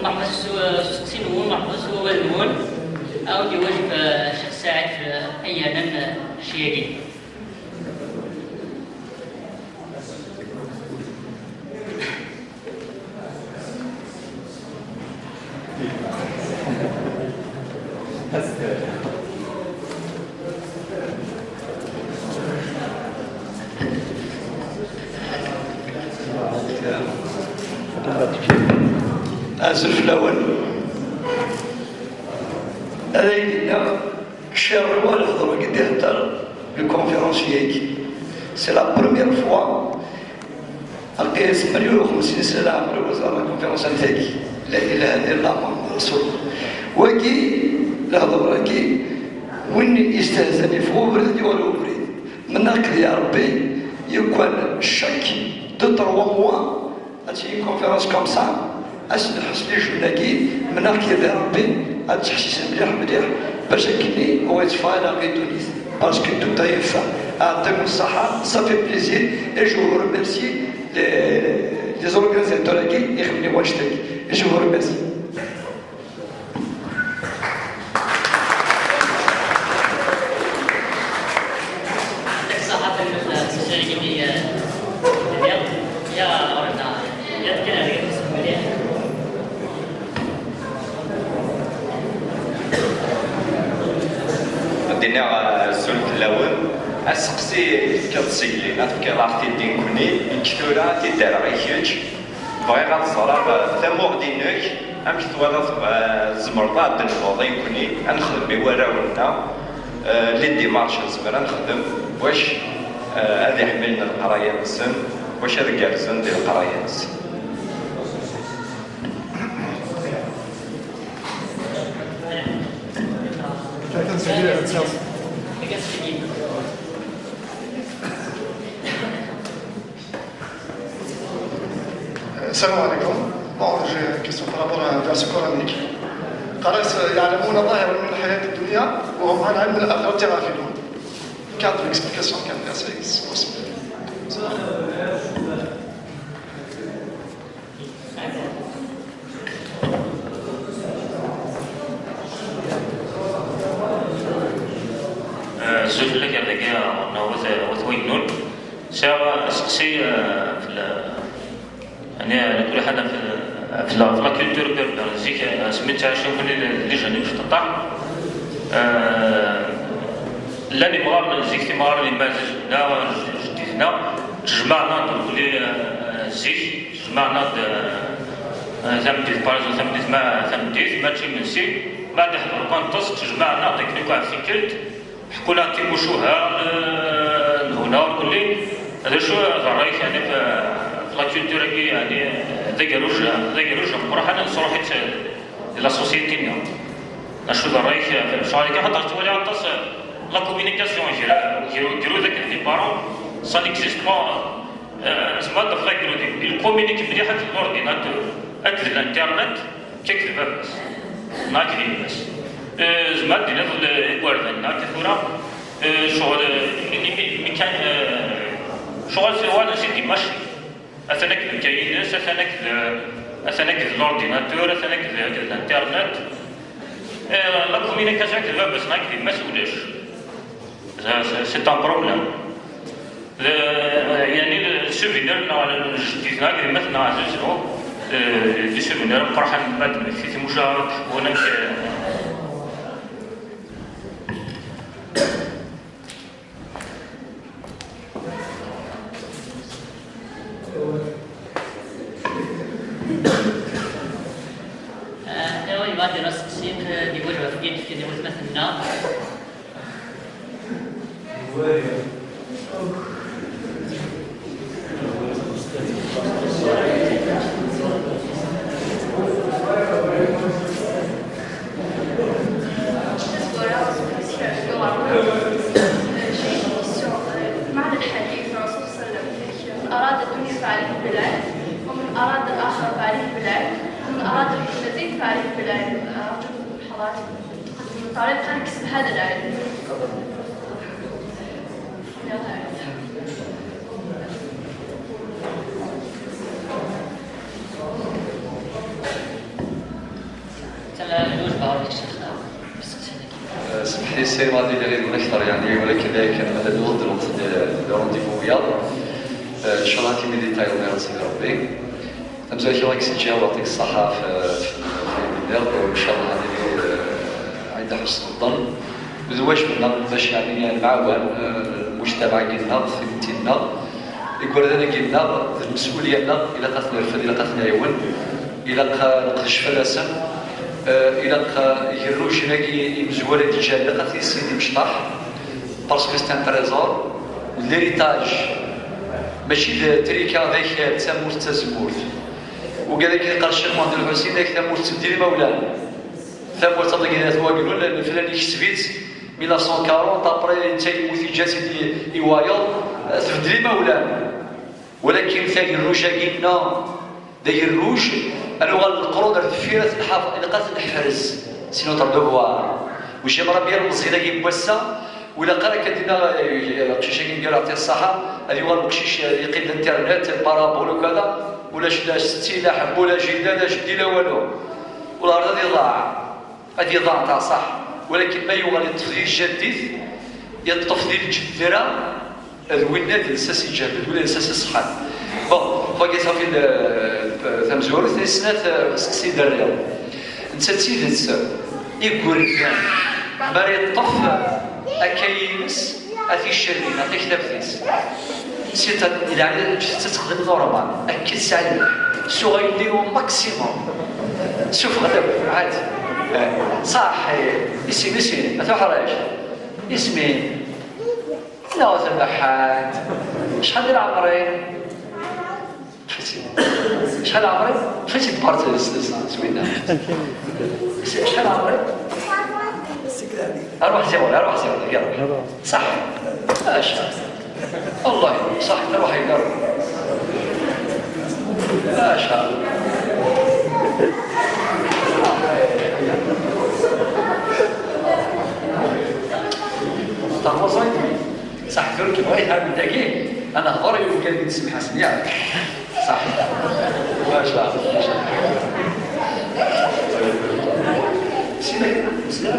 merḥba s useqsi-nwen, merḥba s wawal-nwen. Ad awen-d-iwajeb, eh, Ccix Saɛid, eh, ad yernan, eh, cci-agi. Azul fell-awen. Ad ay-d-iniɣ, Ccerrew ad hedreɣ deg d-ihedder deg conférence-agi. C'est la première fois. Aql-i semmer yiwen u xemsin sna leɛmer-iw ẓerreɣ conférence am tagi. La ilaha illallah Muḥemmed Rasulullah. Wagi, lehdur-agi, win yestehzan yeffeɣ ubrid, yuɣal ubrid. Mennaɣ-k ya Rebbi, yukan chaque deux, trois mois, ad tili conférence comme ça, ad s-nḥess les jeunes-agi, mennaɣ-k ya Rebbi, ad ttḥessisen mliḥ, mliḥ, bac akkenni ur yetteffeɣ ara ɣer ddunit. Parce que tout à fait, ɛeṭṭikum ṣṣeḥḥa, ça fait plaisir, et je vous remercie les, les organisateurs-agi, ixedmen wannect-agi. Et je vous remercie. Ṣṣeḥḥa, tanemmirt ɣef tussayin-nni, eh, ya, ya, ya, kan ad mliḥ. Ad d-iniɣ, eh, azul fell-awen. Aseqsi tefkiḍ seg-li, ad tefkiḍ aɣ-t-id i nekni, nekk tura ad t-id-rreɣ i kečč. Bɣiɣ ad ẓreɣ, eh, tamuɣli-inek, amek twalaḍ, eh, tzemreḍ ad d-tenɣeḍ i nekni, ad nexdem i warraw-nneɣ, eh, les démarches nezmer ad nexdem, wac, eh, ad iḥmilen leqraya-nsen, wac ad gerrzen di leqraya-nsen. السلام عليكم. Bon, j'ai une question par rapport à un verset coranique. قرأت: يعلمون ظاهرا من الحياة الدنيا وهم عن علم الآخرة غافلون. Quatre explications, quatre versets, c'est possible. Eh, azul fell-ak ar dagi, neɣ wat, wat Waynun. Sɛiɣ aseqsi, eh, fell-, yani, ala kulli ḥal, ɣef, ɣef la, ɣef la culture berbère. Zik, eh, asmi ttɛici nekni d, d les jeunes imecṭaṭṭa, eh, llan imɣaren n zik, timɣarin n Yimaziɣen, neɣ jeddi-tneɣ, ttejmaɛen-aɣ-d nekni, eh, zik, ttejmaɛen-aɣ-d, eh, tameddit, par exemple, tameddit, ma, tameddit, mačči imensi, ma ad iḥḍer ukanṭes, ttejmaɛen-aɣ-d akken akk ɣef tikkelt, ḥkun-aɣ-d timucuha, eh, n huna, kulli. D acu d ṛṛay-ik, yani, f, f la culture-agi, yani, d agerruj, d agerruj ameqqran, nesruḥ-itt di la société-nneɣ. Acu d ṛṛay-ik, eh, f lecɣal-agi? Xaṭer ttwaliɣ aṭas, eh, la communication ger, ger, ger-, ger-, ger les parents, ça n'existe pas. Eh, tzemreḍ ad tafeḍ agerruj, il communique mliḥ akked l'ordinateur, akked l'internet, Kečč d baba-s, neɣ d yemma-s. Eh, tzemreḍ ad d-tiniḍ, eh, igerdan-nni akka tura, eh, ccɣel, eh, imi, imi kan, eh, ccɣel s wawal, c'est des machines. Atan akked lkayines, atan akked, atan akked l'ordinateur, atan akked, akked l'internet. Eh, la communication akked baba-s neɣ akked yemma-s ulac. C'est, c'est, c'est un problème. Le, yani, le souvenir, neɣ, le, le, le, le, le, le, le, le, le, le souvenir, meqqar ḥanen ma d-nefk timucuha, ur namek, eh, Eh, ayen yebɣa ad d-iniɣ, seqsi, eh, d iwajeb ɣef yidefken i watmaten-nneɣ. معنى الحديث الرسول صلى الله عليه وسلم: من أراد الدنيا فعليه بالعلم، ومن أراد الآخرة فعليه بالعلم، ومن أراد الجنتين فعليه بالعلم. أرجو من حضراتكم تقدموا تعليق عن كسب هذا العلم. يلا. تما الوجبة ولا شيخنا؟ بس سمح لي، السير غادي يدير غير من أكثر، يعني، ولكن لا يمكن أن نرد الوقت ل rendez-vous وياه. آه، إن شاء الله تيمي ديتاي ونير سيدي ربي. تمزاكي الله يكسي تشير ويعطيك الصحة في، في، في الدنيا. وإن شاء الله هذه، آه، عند حسن الظن. وذواج منا باش، يعني، نعاون، آه، المجتمع ديالنا، خدمتنا، الكوردان ديالنا، المسؤولية لنا، إلا قاتنا الفن، إلا قاتنا يون، إلا قا-، نقدش فلاسن، آه، إلا قا-، يروج ناكي يمزوالي ديجا، إلا قاتني سيدي مشطح، parce que c'est un trésor، l'héritage، ماشي د-، تريكا ذاك تامورت تازمورت. وكذلك قال الشيخ محمد الحسين، ذاك تامورت تبديل مولانا. Tamurt taḍegginat n wagrun, leflan ikesb-itt mille neuf cent quarante, après netta yemmut, yeǧǧa-tt-id i, i wayeḍ, eh, tbeddel imawlan. Walakin tagerruj-agi-nneɣ, d agerruj, ad nuɣal leqrun ar deffir, ad t-nḥaf-, ilaq ad t-neḥrez, c'est notre devoir. Wejjam Ṛebbi ilemẓiyen-agi n wass-a, ur ilaq ara kan dinna, eh, aqcic-agi n gar aɛṭi ṣṣaḥa, ad yuɣal uqcic, eh, yeqqim d internet, parabole ukada, ulac la setti, la ḥebb, ula jida, la jeddi, la walu. Ula ɣer ad iḍaɛ. Ad iḍaɛ, taṣaḥ, walakin ma yuɣal yeṭṭef di ljaddit, yeṭṭef di lǧedra, d winna d lsas iǧehden, d winna d lsas iṣeḥḥan. Bon, wagi safi l-, tamezwarut tis snat, eh, seqsi d rriɣ. Netta d tidet, igerdan, mi ara yeṭṭef akayad-ines, ad t-icerrgen, ad t-iktab-is. Si ta-, yeɛni, tettexdem normal, akka tesɛa lmeḥ. Suɣ ayen au maximum. Sufeɣ-d akk, ɛad. Eh, ṣaḥ, eh, isem, isem, a tuḥric. Isem-im. Neɣ tabaḥant. Acḥal di leɛmer-im? Acḥal ɛemṛi? Fati part s winna. Acḥal ɛemṛi? Arwaḥ ziɣen, arwaḥ ziɣen, yalla. Ṣaḥ. Maca Allah, ṣaḥ, arwaḥ yella. Maca Allah. Taɣwaẓayt. Ṣaḥ, tura kif bɣiɣ ad dagi, ad nehḍer i wemkan n Ssemḥasen, yaɛ? Ṣaḥ. Maca Allah, maca Allah. Sima, bzaf.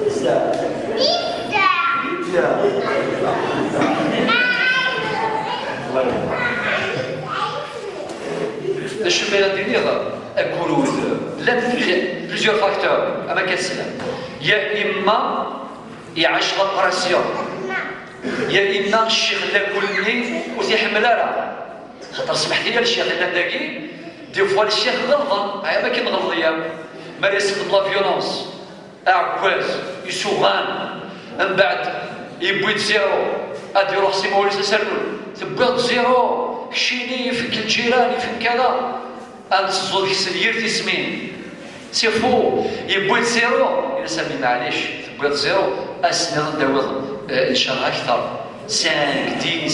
Bzaf. Bzaf. D acu mi ara d-tiniḍ? Agurud. Llan plusieurs facteurs, ama kan slan. Ya imma iɛac la pression. Ya imma ccix n lakul-nni ur t-iḥemmel ara. Xaṭer smeḥt-iyi a ccix, llan dagi, des fois ccix ɣelḍen, ɛya ma akken ɣelḍen yakk. Mi ara yessexdem la violence, aɛekkaz, isuɣan, mbeɛd yewwi-d zéro, ad iruḥ s imawlan-is aserwel, tewwiḍ-d zéro, keččini, ifek lǧiran, ifek kada. Ad teẓẓu deg-sen yir tismin. C'est faux. Yewwi-d zéro. Yenna-as a mmi, maɛlic, tewwiḍ zéro. Ass-nniḍen ad d-tawiḍ, eh, ncallah akteṛ. Cinq, dix.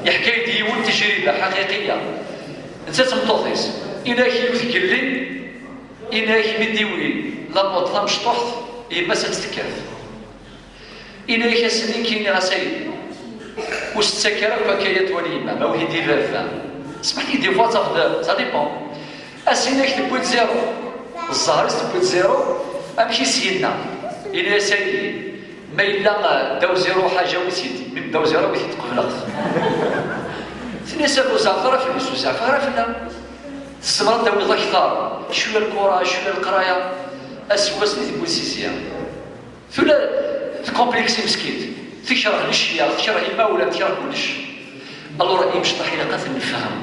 Yeḥka-yi-d yiwen tajriba ḥaqiqiya. Netta d tmeṭṭut-is. Yenna-ak yiwet gelli, yenna-ak mi d-iwi la note tamecṭuḥt, yemma-s ad tt-tekkat. Yenna-ak ass-nni nekkini ɣas ay ur s-ttak ara akk akka yat wali yemma, ma wid i baba. Smeḥ-iyi, des fois tafeḍ, ça dépend. Ass-nni ak tewwi-d zéro, ẓẓher-is tewwi-d zéro, amek i s-yenna? Yenna-as ay, ma yella, eh, ddaw zéro ḥaǧa wi-t-id, mi ddaw zéro wi-t-id qebleɣ-t. Tenna-as ur zeɛfeɣ ara fell-as, ur zeɛfeɣ ara fell-am. Tzemreḍ ad tawiḍ akteṛ, cwiya lkura, cwiya leqraya, ass n wass-nni tewwi-d sixième. Tura tkompleksi meskint, tekreh lecyax, tekreh imawlan, tekreh kullec. Alors imecṭaḥ ilaq ad ten-nefhem.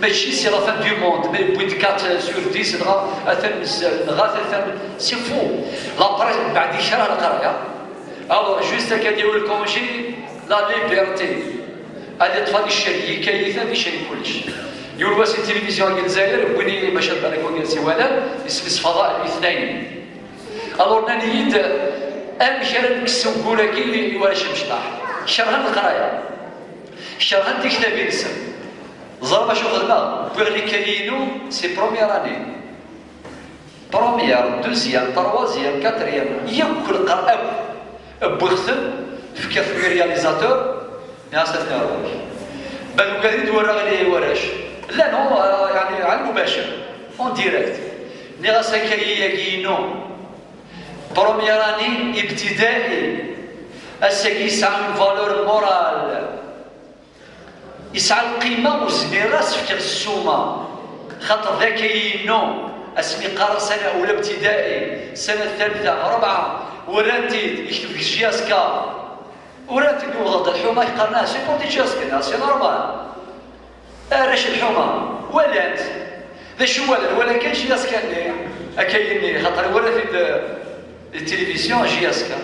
Mačči c'est la fin du monde, ma yewwi-d quatre sur dix, dɣa atan nezzal, dɣa atan, c'est faux. La presse mbeɛd yekreh leqraya. Alors, juste akka d-yawi le congé, la liberté. Ad iṭṭef ad iccerki ikayit, ad iccerki kullec. Yiwen wass, i tilivizyu n Lezzayer, wwin-iyi bac ad balakuni-as i walan, isem-is Fadail Itnayen. Alors, nnan-iyi-d, amek ara nekkes ugur-agi i warrac imecṭaḥ? Kerhen leqraya. Kerhen tiktabin-nsen. Ẓer acu xedmeɣ? Wwiɣ les cahiers-inu, c'est première année. Première, deuxième, troisième, quatrième, yakk lqer akk wwiɣ-ten, fkiɣ-ten i réalisateur, nniɣ-as: "Atan ɣer ɣur-k." Bad ugaden i d-werraɣ i warrac. Llan, uh, yeɛni, ɛla lmubacir, en direct. Nniɣ-as: "Akayyi-agi inu. Première année ibtida'i. Ass-agi yesɛa une valeur morale." Yesɛa lqima, ur zmireɣ ad s-fkeɣ ssuma, xaṭer d akayyi-inu. Asmi qqareɣ sana ula ibtida'i, sana thalitha, rebɛa, werran-t-id, yekteb deg J S K. Werran-t-id, uɣeɣ-d lḥuma, yeqqaren: "Ah, c'est pour des J S K, ah, c'est normal." Arrac lḥuma, walan-t. D acu walan? Walan kan J S K-nni, akayyi-nni, xaṭer werran-t-id, eh, di tilivizyu, J S K.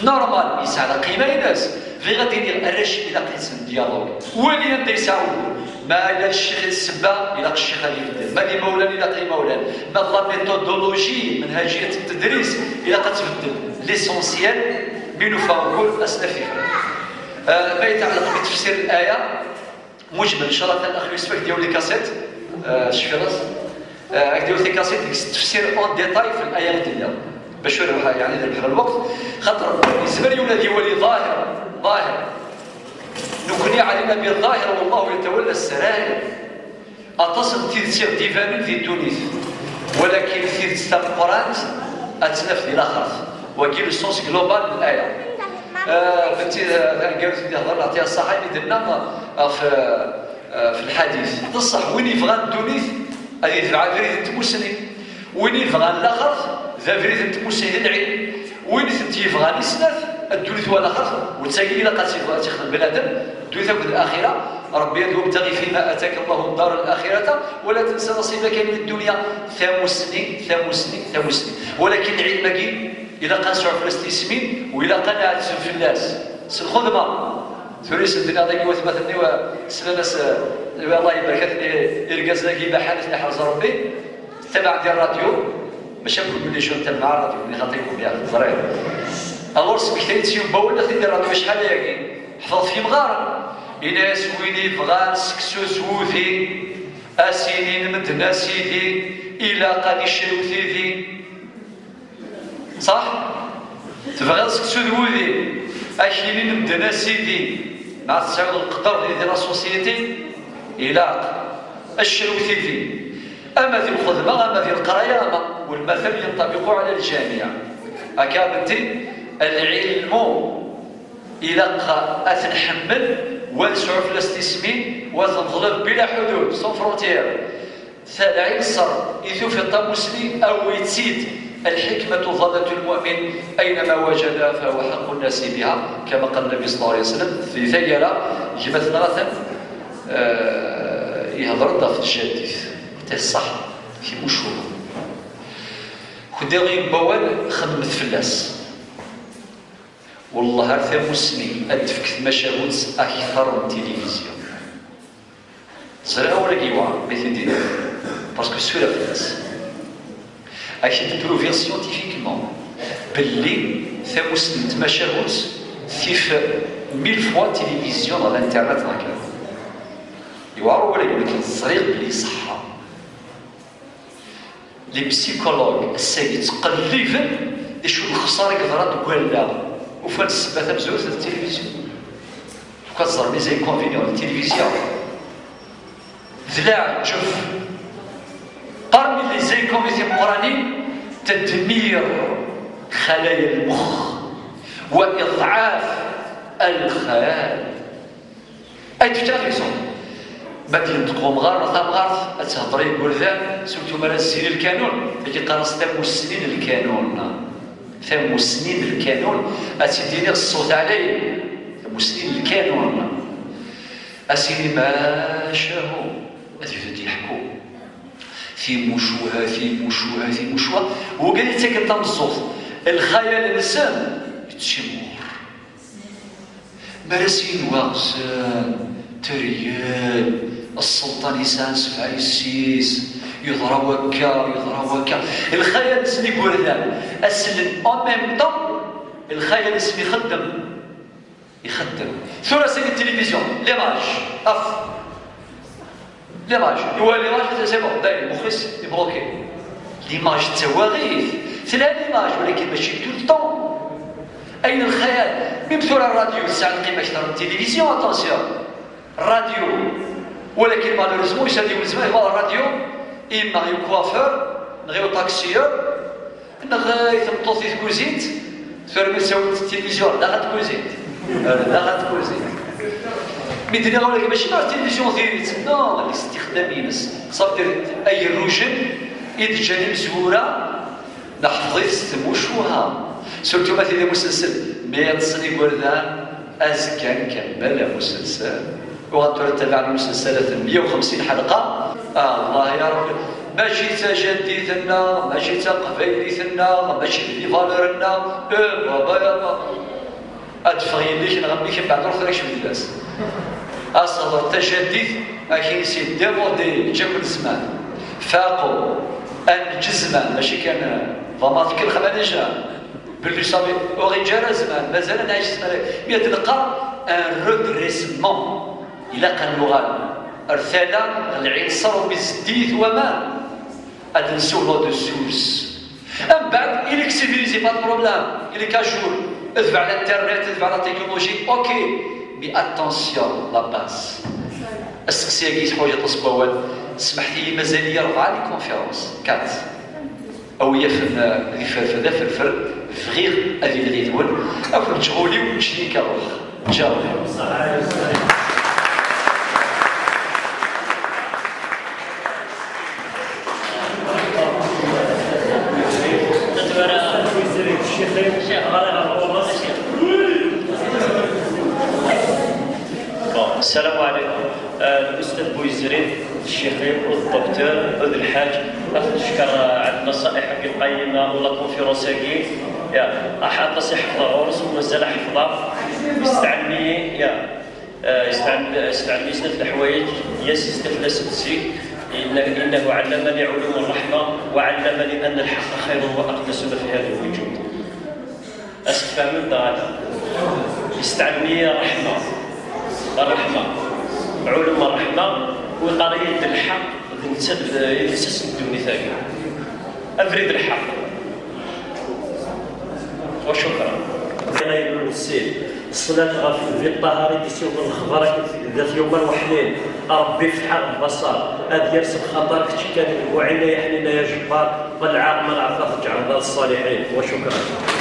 Normal, yesɛa lqima-ines. Bɣiɣ ad d-iniɣ, arrac ilaq-asen dialogue. Wali anda yesɛa ugur. Ma yella d ccix i d ssebba, ilaq ccix ad ibeddel. Ma d imawlan, ilaq imawlan. Ma d la méthodologie, menhajiyat n tedris, ilaq ad tbeddel. L'essentiel, mi nufa ugur, ad s-naf tifrat. Ah, ma yetɛelleq bi tefsir n aya, مجمل، إن شاء الله الأخ يوسف غادي يولي كاسيت، آه، شفيغاس. آه، غادي يولي كاسيت ديك التفسير en détail في الآية اللي ديالها. باش يروح يعني نربح الوقت. خاطر يزمر يولد يولي ظاهر، ظاهر. نكوني علينا بالظاهر والله يتولى السرائر. Aṭas n tidet i ɣ-d-ibanen di ddunit, walakin tidet tameqqrant ad tt-naf di laxert. Wagi le sens global n l'aya. Ah, benti, ah, taneggarut i d-ihḍer Ɛṭiya Ṣaḥa, i d-tenna ɣef, ah, ah, fi lḥadit. D ṣṣeḥ, win yebɣan ddunit ad yetbeɛ abrid n tmussni. Win yebɣan laxert d abrid n tmussni d lɛilm. Win i tent-yebɣan i snat, ddunit wala laxert, u d tagi ilaq ad tt-yebɣu, ad tt-yexdem bnadem, ddunit akked laxira. Rebbi yenna-d: "وابتغ فيما آتاك الله الدار الآخرة ولا تنس نصيبك من الدنيا." Tamussni, tamussni, tamussni. Walakin lɛilm-agi, ilaq ad nesɛu fell-as tismin, u ilaq ad nɛezzem fell-as s lxedma. Tura i sen-d-nniɣ dagi watmaten-iw, slan-as, eh, Allah ibarek-aten, i, irgazen-agi ibaḥan i ten-iḥrez Rebbi. Tabaɛ di rradyu, mačči akk les jeunes tabaɛ rradyu, nni xaṭi-kum, ya, teẓriḍ. Alors, smektay-tt yiwen wawal, ad t-id rradyu acḥal ayagi, ḥfeḍ f yimɣaren. Ini-as: "Win yebɣan seksu s wudi, a s-inin medden a sidi, ilaq ad icrew tidi." Ṣaḥ? Tebɣiḍ seksu d wudi, a k-inin medden a sidi, neɣ tesɛiḍ lqedr di, di la société, ilaq. Acrew tidi. Ama di lxedma, ama di leqraya, ama, والمثل ينطبق على الجميع. Akka a benti, العلم ilaq ad t-nḥemmel, wa ad nesɛu fell-as tismin, wa ad t-neḍleb bila ḥudud, sans frontière. Lɛinṣer i tufiḍ tamussni, awi-tt-id. الحكمة ضالة المؤمن أينما وجدها فهو حق الناس بها، كما قال النبي صلى الله عليه وسلم. Di taggara, gma-tneɣ atan, eh, ihder-d ɣef tjaddit. Ata ṣṣeḥ, timucuha. Kundi ɣiweb wawal, xedmet fell-as. Wellah ar tamussni ad d-tefk tmacahut akter n tilivizyu. Ẓriɣ awal-agi yewɛer, mi t-id-yenna, parce que sura fell-as. Ad k-id-pruviɣ scientifiquement belli tamussni n tmacahut tif mille fois tilivizyu neɣ l'internet neɣ kra. Yewɛer wawal-agi, walakin ẓriɣ belli iṣeḥḥa. Les psychologues ass-agi ttqelliben d acu n lexṣara i yeḍran deg wallaɣ. Ufan ssebba tamezwarut d tilivizyu. Ufan ẓer les inconvénients n tilivizyu. D leɛǧeb. Parmi les inconvénients timeqqranin, تدمير خلايا المخ وإضعاف الخيال. Ay d-fkeɣ l'exemple. Ma d-yenṭeq umɣar neɣ tamɣart, ad thedder i yigerdan, surtout mi ara zzin lkanun, dagi qqaren-as tamussni n lkanun. Tamussni n lkanun, ad tt-id-iniɣ s ṣṣut ɛlayen. Tamussni n lkanun. Ad s-yini macahu, ad yebda d-yeḥku. Timucuha, timucuha, timucuha. Wigad yettaken tameẓẓuɣt. Lxayal-nsen, Tcimur. Mi ara s-yini waɣzen, teryel, sselṭan yesɛan sebɛa yessi-s, yeḍra wakka, yeḍra wakka. Lxayal-nsen igerdan, aslen en même temps, lxayal-nsen ixeddem. Ixeddem. Tura seg tilivizyu, l'image, af. L'image, iwala l'image, c'est bon, dayen, mux-is ibloki. L'image d tawaɣit, tella l'image, walakin mačči tout le temps. Ayen lxayal, même tura rradyu, tesɛa lqima akter n tilivizyu, attention. Rradyu, walakin malheureusement, yesɛa di welzma, iwa rradyu, imma i ukwafur, neɣ i uṭaksiyur, neɣ i tmeṭṭut di tkuzint, tura mi tsawel tilivizyu, daxel tkuzint. Daxel tkuzint. Mi d-nniɣ ula mačči ɣer tilivizyu diri-tt, non, d istixdam-ines. Ṣafi, agerruj-en i d-ǧǧan imezwura, neḥfeḍ-it s tmucuha. Surtout ma tili amusensen, mi yeṭṭsen igerdan, azekka nkemmel amusensen. Uɣal tura ttabaɛen imusensalat n meyya u xemsin ḥelqa. Ah, Allah ya Rebbi. Mačči d tajaddit-nneɣ, mačči d taqbaylit-nneɣ, mačči d les valeurs-nneɣ. Eh, baba ya baba. Ad d-teffeɣ yelli-k neɣ mmi-k, mbeɛd ur xric fell-as. Aseḍ d tajaddit, akin si démodé, ǧǧa-ken zzman. Faqu, ad neǧǧ zzman, mačči kan, eh, ḍamat kelxma déjà. Belli sabi, ur iǧǧa ara zzman, mazal ad nɛic zzman. Mi ad neqqar un redressement, ilaq ad nuɣal ar tala, ɣer lɛinṣer umi zeddit waman. Ad nsiwleḍ de source. Mbeɛd, il est civilisé, pas de problème. Il est à jour. Tbeɛ l'internet, tbeɛ la technologie, ok. Mais attention, la base. Asteqsi-agi yeḥwaǧ aṭas n wawal. Smeḥt-iyi, mazal-iyi rebɛa les conférences, quatre. A wi yafen, eh, di ferfer, d aferfer, bɣiɣ ad iliɣ yid-wen. Akk lecɣal-iw, mačči d karuh. Ǧaw. Bon, السلام عليكم. آه، الأستاذ بويزري، الشيخ والدكتور والحاج، راح نشكر، آه، على النصائح القيمة ولا كونفيرونس هاكي. يا، راح أطلع يحفظ غورس ومازال حفظه. يستعمي، يا. آه، يستعمل، يستعمل يسنى في الحوايج، يا سيستم لا سبسي، إنه، إنه علمني علوم الرحمة، وعلمني أن الحق خير وأقدس ما في هذا الوجود. أستفهم من هذا. يستعملني رحمة، الرحمة، علوم الرحمة، وطريقة الحق، يدسس الدنيا ثانية. أفريد الحق. وشكرا. Ayen ay d-nessin, ṣṣenɛet ɣef Nnbi Ṭṭaher i d-yessiwḍen lexbar akked dat Yumer Weḥnin. Ṛebbi ifteḥ-aɣ lbaṣar, ad yers lxaṭer kečč kan, deg uɛina ya ḥnina ya jebbar, qelɛeɣ ma nɛerf ad teǧɛleḍ d ṣṣaliḥin. وشكرا.